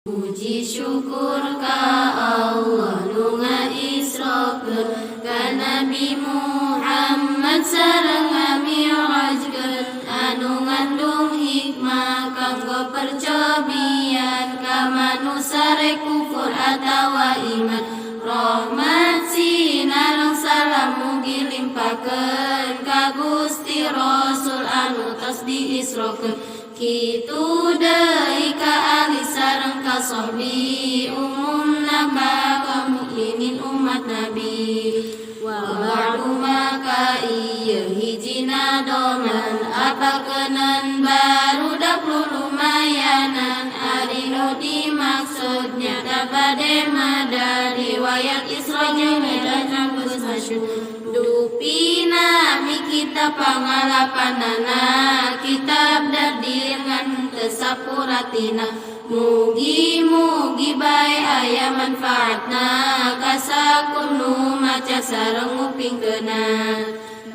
Puji syukur ka Allah nu ngaisrokeun ka Nabi Muhammad sareng ngami'rajkeun, anu ngandung hikmah kanggo percobian ka manusa, rek kufur atawa iman. Rahmat sinareng salam mugi limpahkeun ka Gusti Rasul anu tos diisrokeun, kitu deui ka ahli sareng ka sahbi, umumna ka kaum mukminin umat Nabi. Wa ba'du, maka ieu hijina doman apalkeunan barudak lulumayanan. Ari nu dimaksud nyata bade madah riwayat Isra jeung Mi'raj nu geus masyhur. Dupi nami kitab pangalapanana kitab Dardir, ngan teu sapuratina. Mugi-mugi bae aya manfaatna ka sakur nu maca sareng ngupingkeunna.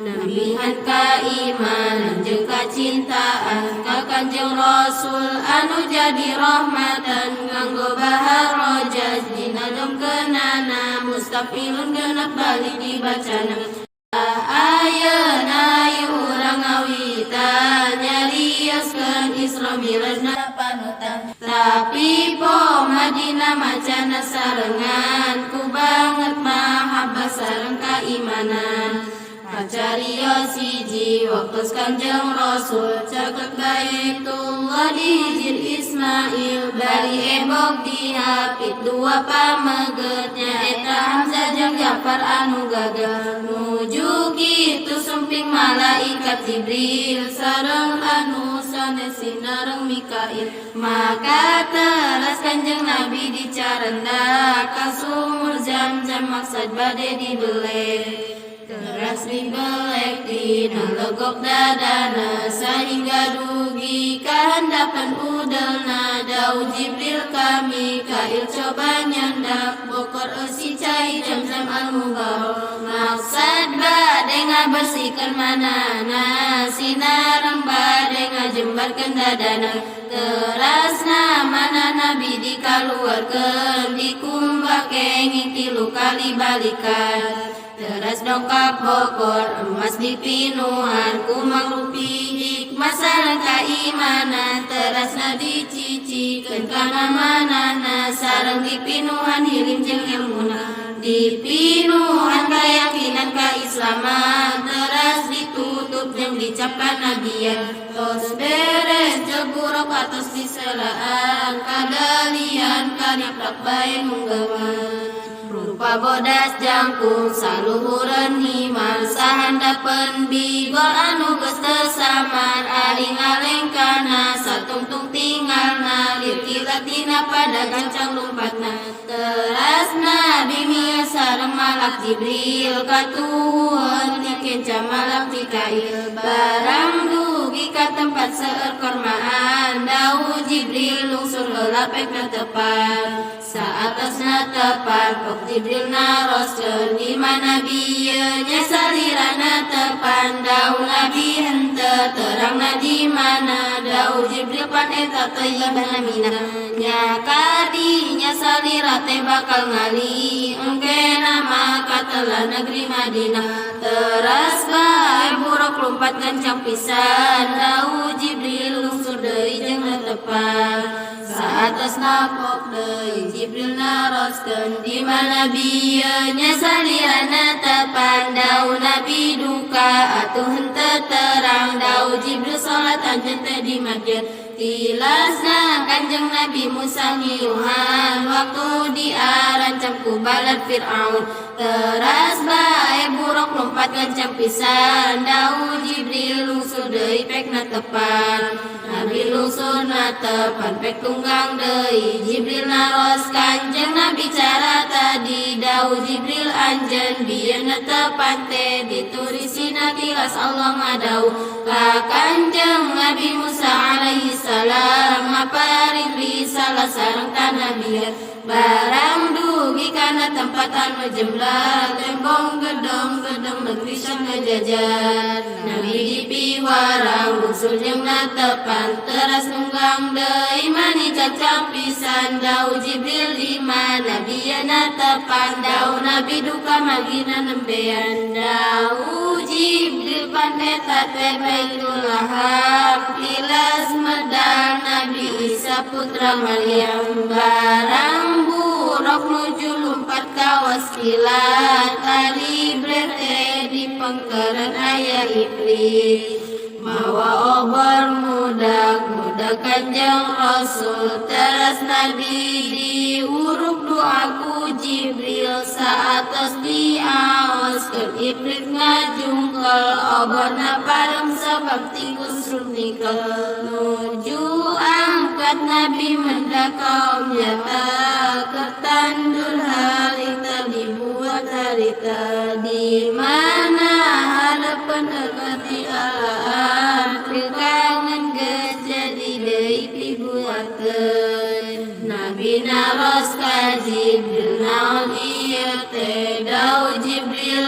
Nambihan kaimanan jeung kacintaan ka Kanjeng Rasul anu jadi rahmatan, nganggo bahar rajaz dina domkeunana, mustafilun genep balik dibacana. Ayeuna urang ngawitan nyarioskeun Isra Mi'rajna panutan, tapi po Madinah macana sarengan ku banget mahabbah sareng kaimanan. Kacarios hiji, waktu Kanjeng Rasul caket Baitullah di Hijir Ismail, bari ebok dihapit dua pameget, nyaeta Hamzah jeung Ja'far anu gagah. Nuju kitu sumping malaikat Jibril sareng anu sanes sinareng Mikail. Maka teras Kanjeng Nabi dicarenda ka sumur Zam-zam, maksad bade dibelek. Teras dibelek dina legok dadana sehingga dugi ka handapan udelna. Dawuh Jibril ka Mikail, "Coba nyandak bokor eusi cai Zam-zam al mubarak," maksad bade ngabersihkeun manana sinareng bade ngajembarkeun dadana. Terasna mana Nabi dikaluarkeun, dikumbah kenging tilu kali balikan. Teras dongkap bokor emas dipinuhan ku mangrupi hikmah sareng kaimanan. Terasna dicicikeun kana manana sareng dipinuhan hilim jeung ilmuna, dipinuhan keyakinan keislaman. Teras ditutup jeung dicap kanabian. Tos beres jeung buruk atos diselaan kadalian kaniprak bae munggawan. Rupa bodas jangkung saluhureun himar, sahandapeun bigol anu geus teu samar. Ari ngalengkana satungtung tinggalna, lir kilat dina pada gancang lumpatna. Teras Nabi mios sareng malak Jibril, katuhueun kenca malak Mikail. Barang dugi ka tempat seueur kormaan, dawuh Jibril, "Lungsur heula pek tepan." Saatasna tepan, pok Jibril naroskeun, "Di mana bieu nya salirana tepan?" Dawuh Nabi, "Henteu terangna di mana." Dawuh Jibril, "Pan eta thayyibah namina nya, kadinya salira teh bakal ngali engke nama katelah negeri Madinah." Teras bae buruk lumpat gancang pisan. Dawuh Jibril, "Lungsur deui jeung tepan." Saatasna pok deui Jibril naroskeun, "Di mana bieu nya salirana tepan?" Dawuh Nabi, "Duka atuh henteu terang." Dawuh Jibril, "Salat anjeun teh di Madyan." Tilasna Kanjeng Nabi Musa ngiuhan waktu diarancam ku balad Fir'aun. Teras bae buruk lompat gancang pisan. Dawuh Jibril, "Lungsur deui pekna tepan." Nabi lungsurna tepan, pek tunggang deui. Jibril naros, "Kanjeng Nabi, cara tadi?" Dawuh Jibril, "Anjeun bieu tepan teh diturisina." Tilas Allah ngadawuh ka Kanjeng Nabi Musa alaihi salam, ngaparin risalah sareng kanabian. Barang dugi ka Kana tempat anu jemlar, tembong gedong-gedong negeri Syam ngajajar. Nabi dipiwarang, gungsul jeung natepan, teras nunggang deui mani cacang pisan. Dawuh Jibril, "Di mana Nabi natepan?" Dawuh Nabi, "Duka margina nembean." Dawuh Jibril, "Pan eta teh Baitulaham." Tilas medal Nabi Isa putra Maryam, barang buraq nuju lumpat kawas kilat, ari teh di pengkeren aya ifrit mawa obor mudak mudak Kanjeng Rasul. Teras Nabi diuruk doa ku Jibril, saatos diaoskeun ifrit ngajungkel, oborna pareum sabab tikus nikel. Nuju angkat Nabi mendak kaum nyata, keur tandur harita dibuat harita. Di mana hareupeun ti alaan, kangen geus jadi deui pibuateun. Nabi naros ka Jibril, "Naon ieu teh?" Dawuh Jibril,